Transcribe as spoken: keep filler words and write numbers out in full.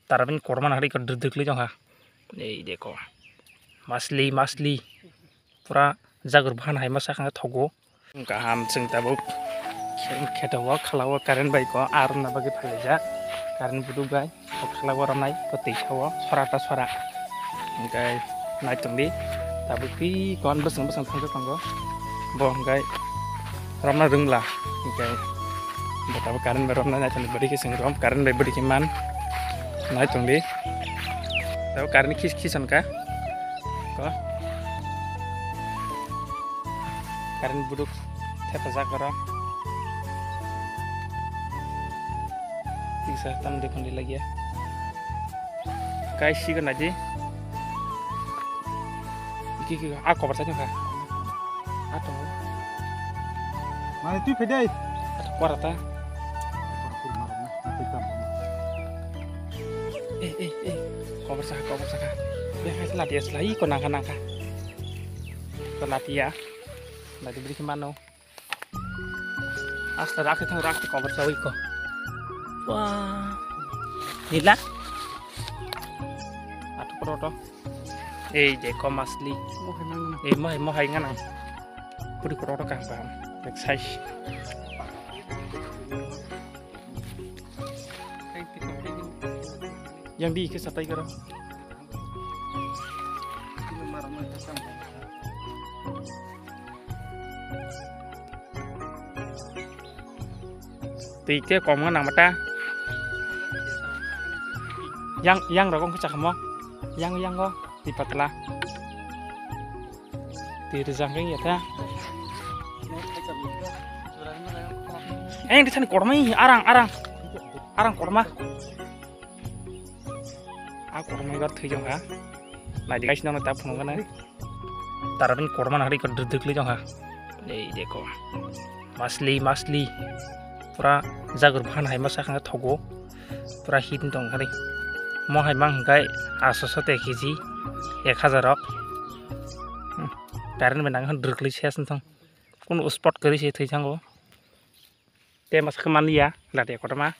Tarabin korma nahari ko drdrkli jong ha. Ei deko. Masli, masli. Pura jagur bahan hai masa kha thogo. Kaham chwng tabuk khe-, kheto o khala o current bai ko ar na bagwi phaijak. Current buduk bai. Kok sala o romnai, ko twi sao, sora ta sora. Hingkai nai tongdi, tabuk pi kon bwswng bwswng thangsa tongo. Bo hingkai romna rwngla. Hingkai bo tabuk current bai romnai, nai tongdi, bwrwi khe chwng rom, current bai bwrwi khe man. Nai tongdi. Tabuk current khis khis hwnkha. Ko. Current buduk thepajak oro. Tiksa tam de kondi lagi ya. Kai si ko naji. Iki ki a kobar sa ka. Ato. Mane twi phedai. Ato kora ta. Eh eh eh. Kobar sa, kobar sa ka. Ya kai lati ya, lati ko nangka nangka. Ko lati ya. Lati beri kemana? Asta rakhe thang rakhe kobar chawi ko. Wah. Nila. Ato koto to. Ei de ko masli. Mohai mang na. Ei mohai, mohai ngana. Puri koto to kang paham. Ek size. Yang di ke satai karo. Twi khe kom nang mata. Yang, yang rok wngkha chakamo. Yang, yang go twi patla. Twi rijang khe ya tha. Eng di sani kormai arang, arang. Arang korma. A korma ibar thwi jong ha. Nai di guys, nono ta phunuk gana. Tarabin korma nahari ko drdrkli jong ha. Ei deko. Masli, masli. Pura jagur bahan hai masa kha thogo. Pura hit tong hari. Mo hai mang hingkai aso so te kg ek hajar rok. Hmm. Current bai nang drwkli ses thang. Kun spot kari se thwi thango. Te masa khe manliya, lati kotorma.